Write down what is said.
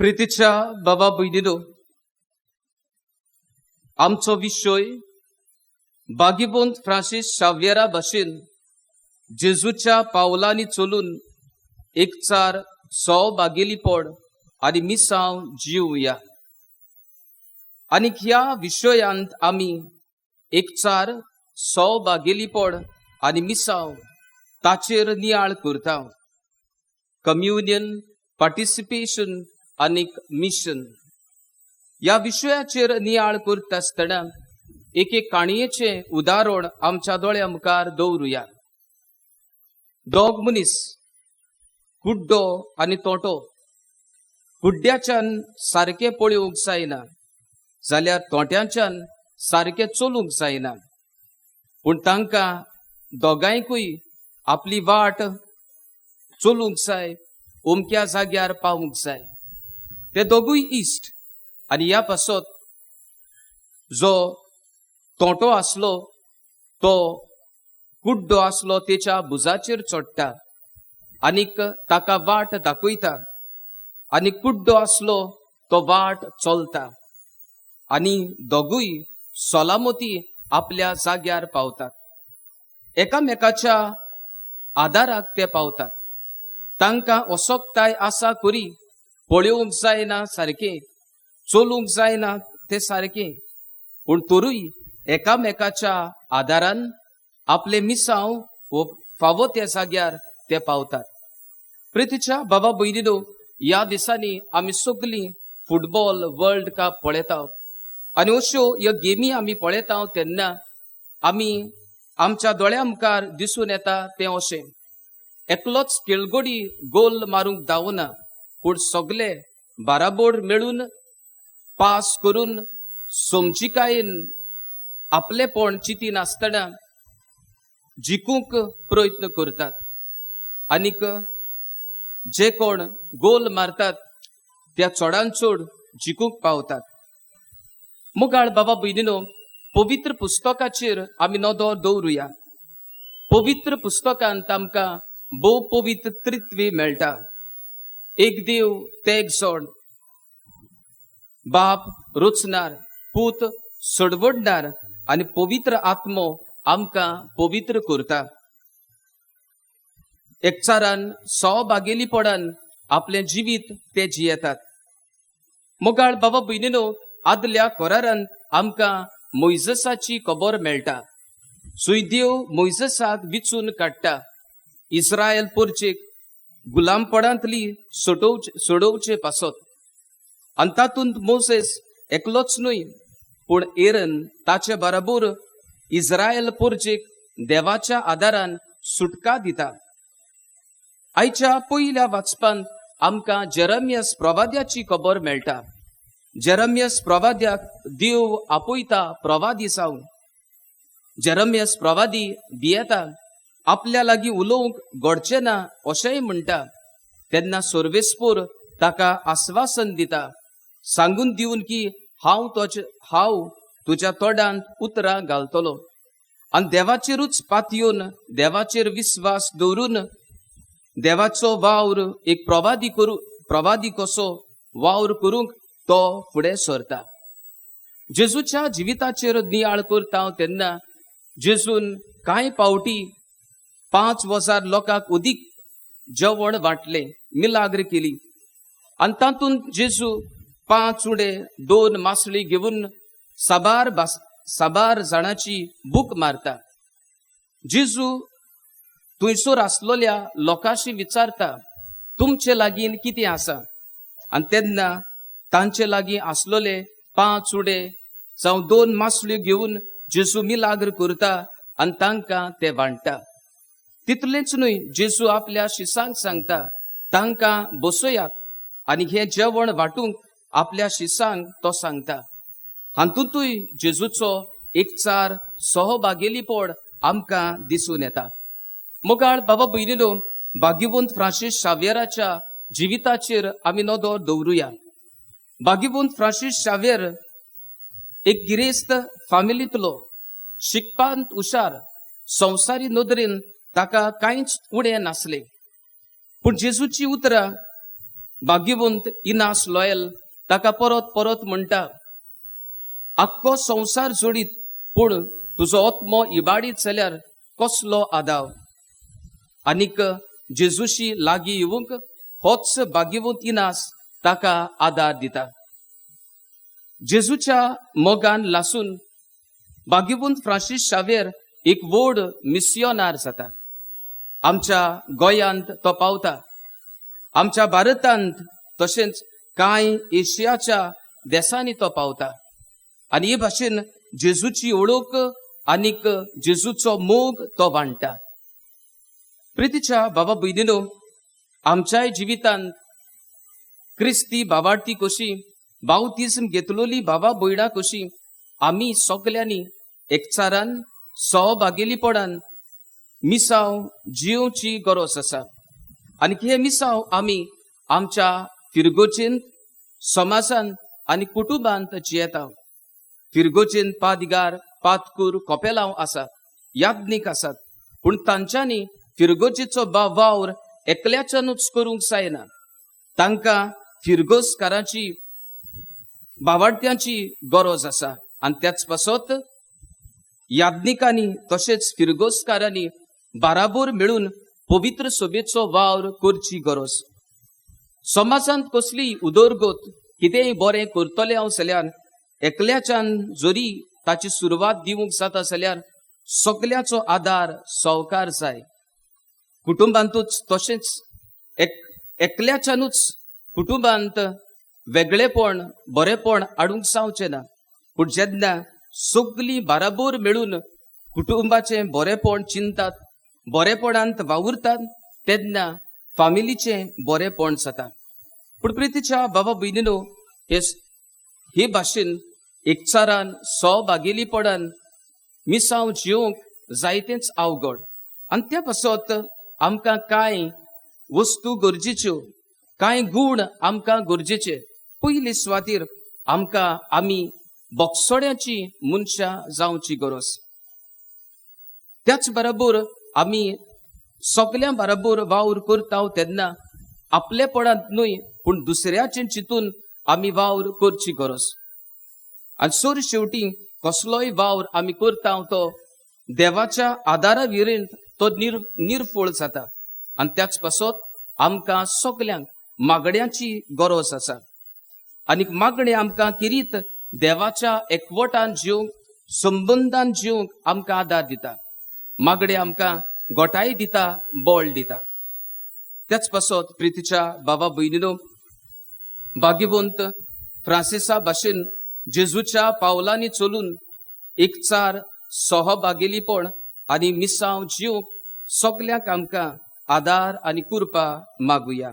प्रितीच्या बाबा भयणीनो, आमचो विशय भाग्यवंत फ्रांसीस शाव्यरा भाशेन जेजूच्या पावलांनी चलून एकचार, सौभागेलीपण आनी मिसांव जिवया. आनी ह्या विशयांत आमी एकचार, सौभागेलीपण आनी मिसांव ताचेर नियाळ करता. कम्युनियन, पार्टिसिपेशन आनी मिशन ह्या विशयाचेर नियाळ करता आसतना एक एक काणयेचें उदाहरण आमच्या दोळ्या मुखार दवरुया. दोग मनीस, कुड्डो आनी तोंटो. कुड्ड्याच्यान सारकें पळोवंक जायना जाल्यार तोंट्याच्यान सारकें चलूंक जायना, पूण तांकां दोगांयकूय आपली वाट चलूंक जाय, अमक्या जाग्यार पावूंक जाय. ते दोगूय इश्ट आनी ह्या पासत जो तोंटो आसलो तो कुड्डो आसलो तेच्या भुजाचेर चडटा आनीक ताका वाट दाखयता आनी कुड्डो आसलो तो वाट चलता आनी दोगूय सलामती आपल्या जाग्यार पावतात. एकामेकाच्या आदाराक ते पावतात. तांकां असक्ताय आसा करी, पळोवंक जायना सारकें, चलूंक जायना ते सारकें, पूण तरूय एकामेकाच्या आदारान आपले मिसांव वो फावो त्या जाग्यार ते पावतात. प्रितीच्या बाबा भयणीनो, ह्या दिसांनी आमी सगलीं फुटबॉल वर्ल्ड कप पळयता आनी अश्यो ह्यो गेमी आमी पळयता तेन्ना आमी आमच्या दोळ्या मुखार दिसून येता तें अशें, एकलोच खेळगडी गोल मारूंक धांवना, पूण सगले बाराबोर मेळून पास करून समजिकायेन आपलेपण चिंती नासतना जिखूंक प्रयत्न करतात आनीक जे कोण गोल मारतात त्या चडान चड जिखूंक पावतात. मुगाळ बाबा भयणीनो, पवित्र पुस्तकाचेर आमी नदर दवरुया. पवित्र पुस्तकांत आमकां भोव पवित्र त्रित्वी मेळटा. एक देव, ते एक जोड, बाप रचणार, पूत सोडवडणार आनी पवित्र आत्मो आमकां पवित्र करता. एकचारान सौभागेलीपणान आपलें जिवीत ते जियेतात. मोगाळ बाबा भयणीनो, आदल्या करारान आमकां मोयजसाची खबर मेळटा. सुय देव मोयजसाक विचून काडटा इस्रायल पोरचेक गुलामपणांतली सोडोवचे सोडोवचे पासत आनी तातूंत मोसेस एकलोच न्हय, पूण एरन ताचे बराबर इस्रायल पोरचेक देवाच्या आदारान सुटका दिता. आयच्या पयल्या वाचपान आमकां जेरमियस प्रवाद्याची खबर मेळटा. जेरमियस प्रवाद्याक देव आपयता प्रवादी जावन. जेरमियस प्रवादी भियेता, आपल्या लागीं उलोवंक घडचें ना अशेंय म्हणटा. तेन्ना सर्वेस्पोर ताका आस्वासन दिता, सांगून दिवन की हांव तुज्या तोंडांत उतरां घालतलो. आनी देवाचेरूच पातयेवन, देवाचेर विस्वास दवरून देवाचो वावर एक प्रवादी करू प्रवादी कसो वावर करूंक तो फुडें सरता. जेजूच्या जिविताचेर नियाळ करता तेन्ना जेजून कांय पावटी 5,000 लोकांक उदीक जेवण वांटलें, मिलाग्र केली आनी तातूंत जेजू 5 उडे 2 मासळी घेवन साबार साबार जाणाची भूक मारता. जेजू थंयसर आसलेल्या लोकांशी विचारता, तुमचे लागीं कितें आसा? आनी तेन्ना तांचे लागीं आसलेले 5 उडे जावं 2 मासळ्यो घेवन जेजू मिलाग्र करता आनी तांकां ते वांट्टा. तितलेंच न्हय, जेजू आपल्या शिसांक सांगता, तांकां बसयात आनी हें जेवण वांटूंक आपल्या शिसांक तो सांगता. हातूंतूय जेजूचो एकचार, सहभागेलीपण आमकां दिसून येता. मोगाळ बाबा भयणीनो, भाग्यवंत फ्रांसीस शाव्यराच्या जिविताचेर आमी नदर दवरुया. भाग्यवंत फ्रांसीस शाव्यर एक गिरेस्त फामिलींतलो, शिकपांत हुशार, संवसारी नदरेन ताका कांयच उणें नासलें, पूण जेजूची उतरां भाग्यवंत इनास लॉयल ताका परत परत म्हणटा, आख्खो संवसार जोडीत पूण तुजो आत्मो इबाडीत जाल्यार कसलो आदाव. आनीक जेजूशी लागीं येवंक होच भाग्यवंत इनास ताका आदार दिता. जेजूच्या मोगान लासून भाग्यवंत फ्रांसीस शावेर एक व्हड मिसियोनार जाता. आमच्या गोंयांत तो पावता, आमच्या भारतांत तशेंच कांय एशियाच्या देशांनी तो पावता आनी हे भाशेन जेजूची ओळख आनीक जेजूचो मोग तो वांट्टा. प्रितीच्या बाबा भयणीनो, आमच्याय जिवितांत क्रिस्ती बाबार्थी कशी, बावतिज्म घेतलोली बाबा भयणां कशी आमी सगल्यांनी एकचारान सहभागेलीपणान मिसांव जियोवची गरज आसा. आनी हे मिसांव आमी आमच्या फिरगोचेंत, समाजान आनी कुटुंबांत जियेता. फिरगोचेंत पादिगार, पातकूर, कोपेलांव आसात, याज्ञीक आसात, पूण तांच्यांनी फिरगोजेचो वावर एकल्याच्यानूच करूंक जायना. तांकां फिरगोजकारांची, बावाडत्यांची गरज आसा. आनी त्याच पासत याज्ञिकांनी तशेंच फिरगोजकारांनी बाराबोर मेळून पवित्र सभेचो वावर करची गरज. समाजांत कसली उदरगत, कितेंय बरें करतलें हांव जाल्यार एकल्याच्यान जरी ताची सुरवात दिवंक जाता जाल्यार सगल्याचो आदार सहकार जाय. कुटुंबांतूच तशेंच एकल्याच्यानूच कुटुंबांत वेगळेपण बरेपण हाडूंक जावचें ना, पूण जेन्ना सगलीं बाराबोर मेळून कुटुंबाचें बरेपण चिंतात, बरेपणांत वावुरतात, तेन्ना फामिलीचें बरेपण जाता. पूण प्रितीच्या बाबा भयणीनो, हे भाशेन एकचारान सहभागेलीपणान मिसांव जिवंक जायतेंच अवघड. आनी त्या पासत आमकां कांय वस्तू गरजेच्यो, कांय गूण आमकां गरजेचे. पयले सुवातेर आमकां आमी बोगसोड्याची मनशां जावची गरज. त्याच बरोबर आमी सगल्यां बरोबर वावर करता तेन्ना आपलेपणांत न्हय पूण दुसऱ्याचें चिंतून आमी वावर करची गरज. आनी सर शेवटी कसलोय वावर आमी करता तो देवाच्या आदारा विरेंत तो निर्फळ जाता. आनी त्याच पासत आमकां सगल्यांक मागड्यांची गरज आसा. आनी मागणें आमकां किरीत देवाच्या एकवटान जिवंक, संबंदान जिवंक आमकां आदार दिता. मागणें आमकां गोटाय दिता, बळ दिता. त्याच पासत प्रितीच्या बाबा भयणीनो, भाग्यवंत फ्रांसिसा भाशेन जेजूच्या पावलांनी चलून एकचार, सहभागेलीपण आनी मिसांव जिवंक सगल्यांक आमकां आदार आनी कृपा मागुया.